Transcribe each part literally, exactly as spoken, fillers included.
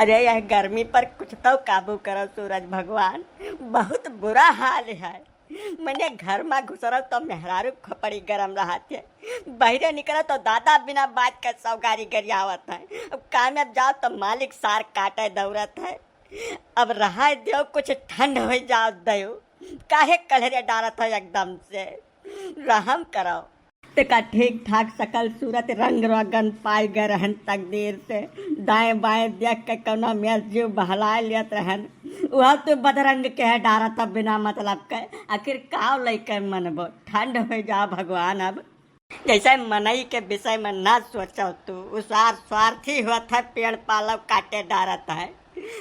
अरे, यह गर्मी पर कुछ तो काबू करो सूरज भगवान, बहुत बुरा हाल है। मने घर मा घुसरब तो मेहरारू खोपड़ी गरम रहत है, बहिरे निकरब तो दादा बिना बात के सौ गारी गरियावत है। अब काम में जाओ तो मालिक सार काटे दौड़त है। अब रहाय देव, कुछ ठंड हो जाओ देव, काहे कलहरे डारत है एकदम से, रहम करो। तेका ठीक ठाक सकल सूरत रंग रोगन पाए गए रहन तकदीर से। दाएं बाएं देख के कौनो मेर जीव बहलाए लेत रहन। वह तो बदरंग के है डारा तब बिना मतलब के। आखिर काव लइके मनबो? ठंड हो जा भगवान अब। जैसे मनई के विषय में ना सोचो तू, उसार स्वार्थी होत है, पेड़ पालव काटे डारत है।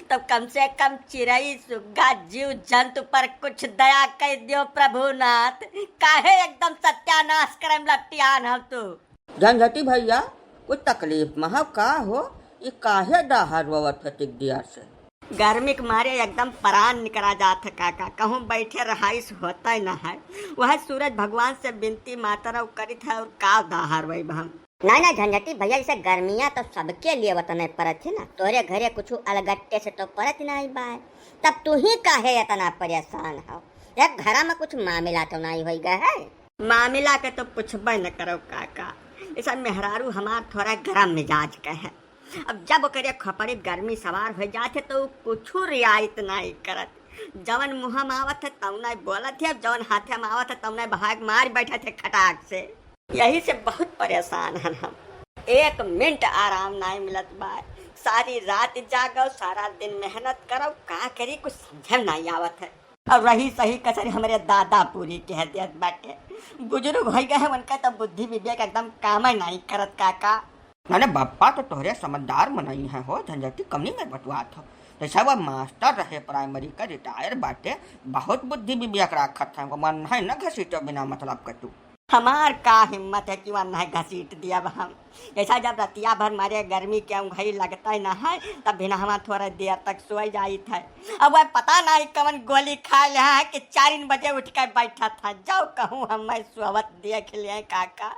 तब कम से कम चिरई, सुग्गा, जीव जंतु पर कुछ दया कर दियो प्रभुनाथ। काहे एकदम सत्यानाश करे में लपटियान हो तू? झंझटी भैया, कुछ तकलीफ में हो का हो? ई काहे डाहर रोवत है टिक दिया से? गर्मी के मारे एकदम परान निकरा जात है काका, कहूँ बैठे रहाइश होता ही ना है। वह सूरज भगवान से बिनती मातरौ करित है और का डाहर वही हम। नाहीं, नाहीं, झंझटी भैया, जैसे गर्मियाँ तो सबके लिए वतने परत है ना, तोहरे घरे कुछ अलगट्टे से तो परत नाहीं बाय, तब तू ही काहे इतना परेशान हो? एक घरा में कुछ मामला तो नाहीं होई गए है? मामला के तो पूछबे न करो काका, ऐसा मेहरारू हमार थोड़ा गरम मिजाज के है। अब जब ओकरे खोपड़ी गर्मी सवार हो जात है तो उ कुछ रियायत नाहीं करत, जवन मुँह में आवत है तौने बोलत है, जवन हाथे में आवत है तौने भाग मार बैठत है खटाक से। यही से बहुत परेशान हन हम। एक मिनट आराम नाहीं मिलत बा। सारी रात जागो, सारा दिन मेहनत करो, का करी, कुछ समझे में नाहीं आवत है। और रही सही कसर हमरे दादा पूरी कह देत बाटे। बुजुर्ग हो गए हैं, उनका तो बुद्धि विवेक एकदम काम ही नाहीं करत काका। अरे बप्पा तो तोहरे समझदार मनई है हो, झंझटी कमनी में बतुआत हो। जैसा वह मास्टर रहे प्राइमरी का, रिटायर बाटे, बहुत बुद्धि विवेक राखत है, वो मन है न घसीटो बिना मतलब के तू। हमार का हिम्मत है कि वह नहीं घसीट दिया हम। जैसा जब रतिया भर मारे गर्मी के उंघई लगता ही ना है, तब भी ना हमार थोड़ा देर तक सोए जाइत है। अब वह पता नहीं कवन गोली खा ले है कि चारिन बजे उठ के बैठा था। जाओ कहूँ हम मैं सोवत देख लिए काका।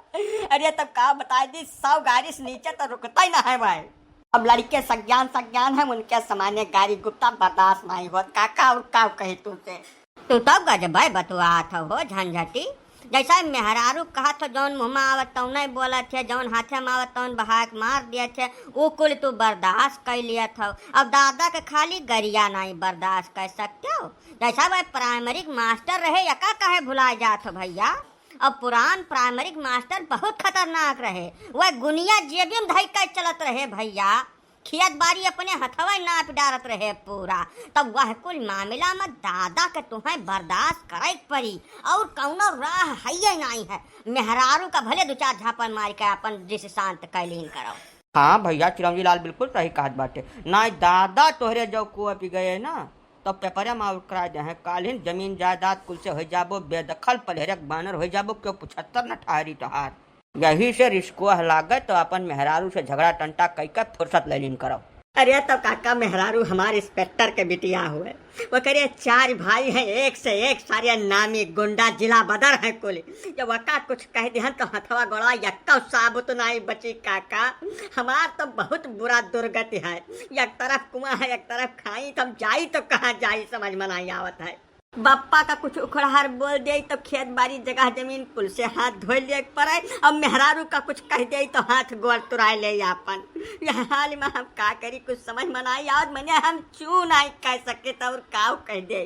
अरे तब का बताई दी, सौ गाड़ी से नीचे तो रुकता ही ना है भाई। अब लड़के सज्ञान सज्ञान है, उनके सामान्य गाड़ी गुप्ता बर्दाश्त नहीं होत काका, और का कही तुमसे। तू तो गजबै बतुआत हो, हो झंझटी। जैसा मेहरारू कहत हो, जौन मुँह में आवत तौने बोलत है, जौन हाथे में आवत तौन बहाक मार दियत है, उ कुल तू बर्दाश्त कर लियत हो। अब दादा के खाली गरिया नहीं बर्दाश्त कर सकते हो। जैसा वह प्राइमरी के मास्टर रहे, यका काहे भुलाए जात हो भैया? अब पुरान प्राइमरी के मास्टर बहुत खतरनाक रहे, वह गुनिया जेबी में धई के चलत रहे भैया। खेत बारी अपने हथवा नाप डारत रहे पूरा। तब वह कुल मामला में दादा के तुहें बर्दाश्त करे के पड़ी, और कौनो राह हइये नाहीं है। मेहरारू का भले दो चार झापड़ मार के अपन जिस शांत कैलीन करो। हाँ भैया, चिरौंजी लाल बिल्कुल सही कहत बाटे। नाहीं दादा तोहरे जो को पी गए ना, तो पेपरे में आउट करा दे हैं। काल्हिन जमीन जायदाद कुल से हो जाबो बेदखल, पलहरे के बानर हो जाबो, क्यों पुछत्तर न ठहरी तोहार। यही से रिस्को लागे तो अपन मेहरारू से झगड़ा टंटा कई के फुर्सत ले लीन करो। अरे तो काका, मेहरारू हमार इंस्पेक्टर के बिटिया हुए, वो करे चार भाई हैं, एक से एक सारे नामी गुंडा जिला बदर है कुल। जब वका कुछ कह दिहन तो हथवा गोड़वा यक्का साबुत नाई बची काका। हमार तो बहुत बुरा दुर्गति है, एक तरफ कुआं है एक तरफ खाई, तो हम जाई तो कहाँ जाई, समझ में नाई आवत है। बप्पा का कुछ उखड़हार बोल दे तो खेत बारी जगह जमीन कुल से हाथ धोए ले पड़े, और मेहरारू का कुछ कह दे तो हाथ गोड़ तुराए ले आपन। यह हाल में हम का करी, कुछ समझ में नाई आवत, मने हम चू नाई कह सके तो और काव कह दे।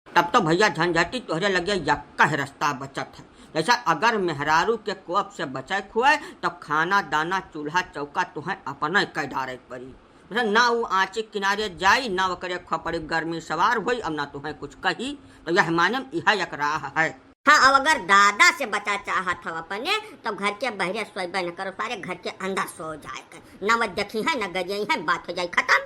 तब तो भैया झंझटी तोहरे लगे यक्का ही रास्ता बचत है। जैसा अगर मेहरारू के कोप से बचे खुए तो खाना दाना चूल्हा चौका तुहें अपने कह डारे के पड़ी। मतलब ना उ आँची किनारे जाई, ना ओकरे खोपड़ी गर्मी सवार होई, अब ना तुहें कुछ कही, तो यह माने में इहा एक राह है। हाँ, अब अगर दादा से बचा चाहत हो अपने, तो घर के बहरे सोइबे न करो, सारे घर के अंदर सो जाए कर। ना वो देखी है, ना गरियाई है, बात हो जाई खत्म।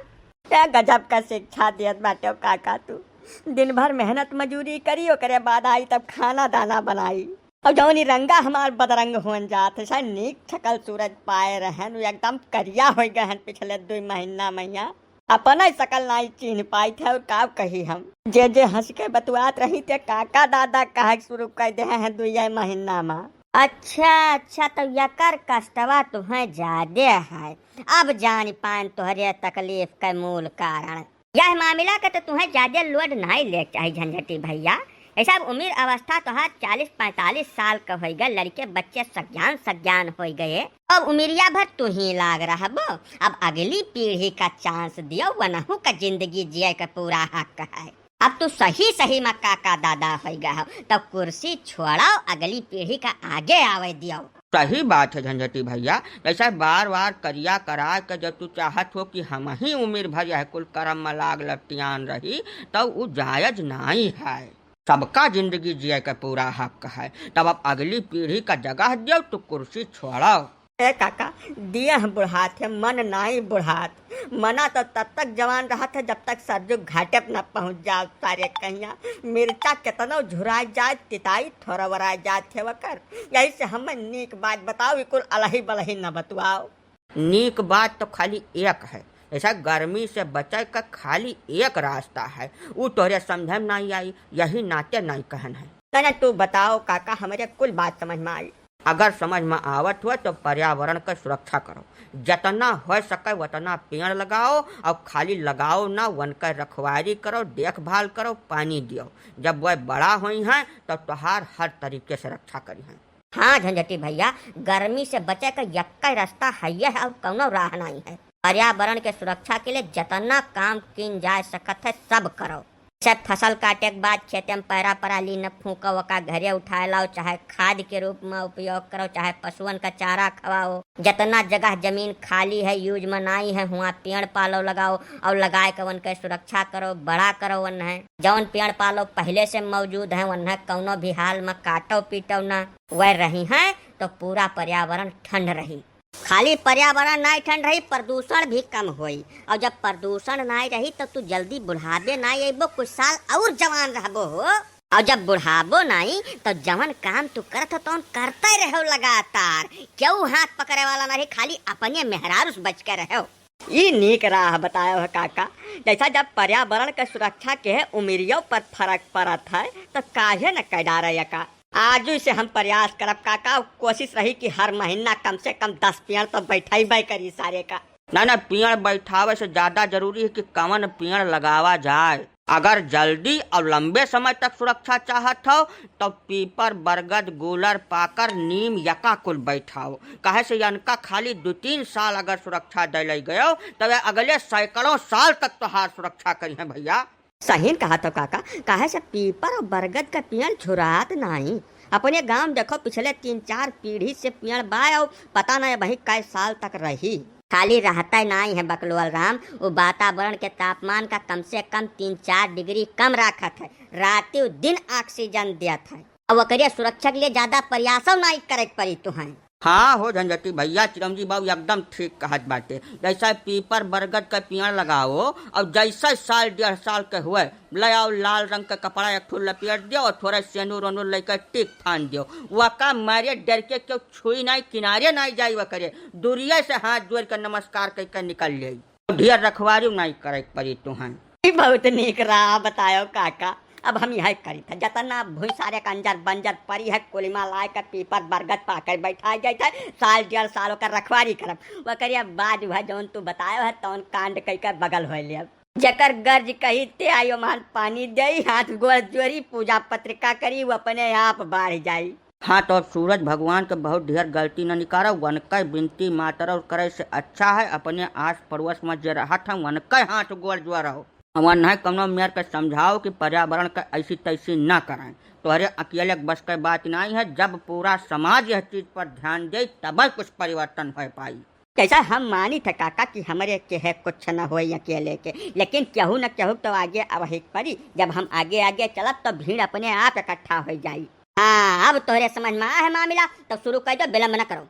क्या गजब का शिक्षा देत बाटे काका तू। दिन भर मेहनत मजूरी करी, ओकरे बाद आई तब खाना दाना बनाई। अब जौन ई रंगा हमार बदरंग होन जात है, शायद नीक छकल सूरज पाए रहन, उ एकदम करिया होइ गए हन पिछले दुई महीना मैया। अपना ही शकल नाई चीन्ह पाइत है और का कही हम। जे जे हँस के बतुआत रही ते काका दादा कहे शुरू कर दे हैं दुई महीना मा। अच्छा, अच्छा, तब यकर कष्टवा तुहें जादे है। अब जान पाएन तोहरे तकलीफ के मूल कारण। यह मामिला के तो तुहें जादे load नाई ले चाही झंझटी भैया। ऐसा अब उम्र अवस्था तोहार चालीस पैंतालीस साल के होई गए, लड़के बच्चे सज्ञान सज्ञान होई गए। अब उमिरिया भर तू ही लाग रहबो, अब अगली पीढ़ी का chance दियो, वनहु का जिंदगी जिए का पूरा हक है। अब तू सही सही में काका दादा होई गए हो, तब कुर्सी छोड़ो, अगली पीढ़ी का आगे आवे दियो। सही बात है झंझटी भैया, जैसे बार बार करिया कराए के जब तू चाहत हो कि हम ही उम्र भर यह कुल कर्म में लाग लपटियान रही, तब उ जायज नाई है। सबका जिंदगी जिए के पूरा हक है, तब अब अगली पीढ़ी का जगह दियो, तू कुर्सी छोड़ो। ए काका, दिया बुढ़ात है, मन नाई बुढ़ात। मना तो तब तक जवान रहत है जब तक सरजू घाटे पे न पहुंच जाओ। सारे कहिया मिर्चा केतनो झुराय जाए, तिताई थोरवराय जात है वकर। यही से हमें नीक बात बताओ, ई कुल अलही बलही न बतुआओ। नीक बात तो खाली एक है, जैसा गर्मी से बचे का खाली एक रास्ता है, उ तोहरे समझे में नाई आई, यही नाते नाई कहन है। तने तू बताओ काका, हमरे कुल बात समझ में आई। अगर समझ में आवत हो तो पर्यावरण का सुरक्षा करो, जितना हो सके उतना पेड़ लगाओ, और खाली लगाओ ना, उनका रखवारी करो, देखभाल करो, पानी दियो। जब वह बड़ा होई हैं तो तोहार हर तरीके से रक्षा करी हैं। हाँ झंझटी भैया, गर्मी से बचे का यक्का रास्ता है, और कौनो राह नहीं है। पर्यावरण के सुरक्षा के लिए जितना काम किन जा सकत है, सब करो। जैसे फसल काटे के बाद खेते में पैरा पराली न फूको, ओका घरे उठाए लाओ, चाहे खाद के रूप में उपयोग करो, चाहे पशुअन का चारा खवाओ। जितना जगह जमीन खाली है, use में नाई है, हुआ पेड़ पालो लगाओ और लगाए के उनके सुरक्षा करो, बड़ा करो। उन्हें जौन पेड़ पालो पहले से मौजूद है, उन्हें कौनो भी हाल में काटो पीटो ना, वह रही हैं तो पूरा पर्यावरण ठंड रही। खाली पर्यावरण नाई ठंड रही, प्रदूषण भी कम होई। और जब प्रदूषण नाई रही तो तू जल्दी बुढ़ाबे नाई अइबो, कुछ साल और जवान रहबो हो। और जब बुढ़ाबो नाई तो जवन काम तू करत हो तौन करते रहो लगातार, केहू हाथ पकड़े वाला ना रही, खाली अपने मेहरारू से बच के रहो। ई नीक राह बतायो है काका, जैसा जब पर्यावरण के सुरक्षा के उमिरियों पर फर्क पड़त है तो काहे न कै डारे यका। आजू से हम प्रयास करब काका, कोशिश रही कि हर महीना कम से कम दस पेड़ तो बैठइबे करी सारे का। ना, ना, पेड़ बैठावे से ज्यादा जरूरी है कि कवन पेड़ लगावा जाए। अगर जल्दी और लंबे समय तक सुरक्षा चाहत हो, तो पीपर, बरगद, गूलर, पाकर, नीम, यका कुल बैठाओ। काहे से यनका खाली दो तीन साल अगर सुरक्षा दे लई गयो, तो वे अगले सैकड़ों साल तक तोहार सुरक्षा करिहें भैया। सहीन कहत हो काका, काहे से पीपर और बरगद का पेड़ झुरात नाई। अपने गांव देखो, पिछले तीन चार पीढ़ी से पेड़ बा और पता नहीं अबहीं कै साल तक रही। खाली रहते नाई है बकलोल राम, वो वातावरण के तापमान का कम से कम तीन चार डिग्री कम राखत है, राति दिन oxygen देत है। अब ओकरे सुरक्षा के लिए ज्यादा प्रयासो नाई करे के पड़ी तुहें। हाँ हो झंझटी भैया, चिरंजी बाबू एकदम ठीक कहत बाटे। जैसे पीपर बरगद के पेड़ लगाओ और जैसे साल डेढ़ साल के हुए, ले आओ लाल रंग के कपड़ा एक ठो लपेट दियो और थोड़ा सेनुर ओनुर लेकर टीक फान दियो। वका मारे डर के केहू छुई नाई, किनारे नाई जाई वकरे, दूरिये से हाथ जोड़ के नमस्कार कइके निकल जाई। ढेर रखवारी नाई करे के पड़ी तुहन। ई बहुत नीक राह बतायो काका। अब हम यह करी था, जतना भूसारे के अंजर बंजर परी है, कुलिमा लाए के पीपर बरगद पाकर बैठा जाए था, साल डेढ़ साल ओकर रखवारी करब। ओकरे बाद वह जौन तू बतायो है, तौन कांड कई के बगल होए लेब। जेकर गर्ज कही ते आयो मान पानी देई, हाथ गोड़ जोड़ी, पूजा पत्रिका करी, वो अपने आप बाढ़ जाई। हाँ, तो अब सूरज भगवान के बहुत ढेर गलती न निकारो, वनके बिनती मात्र और करे से अच्छा है, अपने आस पड़ोस में जे रहत हैं, वनके हाथ गोड़ जोड़ो। वन्है कौनो मेर के समझाओ कि पर्यावरण के ऐसी तैसी न करें। तोहरे अकेले के बस के बात नहीं है, जब पूरा समाज यह चीज पर ध्यान दे, तब कुछ परिवर्तन हो पाई। जैसा हम मानी थे काका कि हमरे के है कुछ न होई अकेले के, लेकिन केहू न केहू तो आगे आवही के पड़ी। जब हम आगे आगे चलब तो भीड़ अपने आप इकट्ठा हो जाई। हाँ, अब तोहरे समझ में आया है मामला, तो शुरू कर दो, विलम्ब न करो।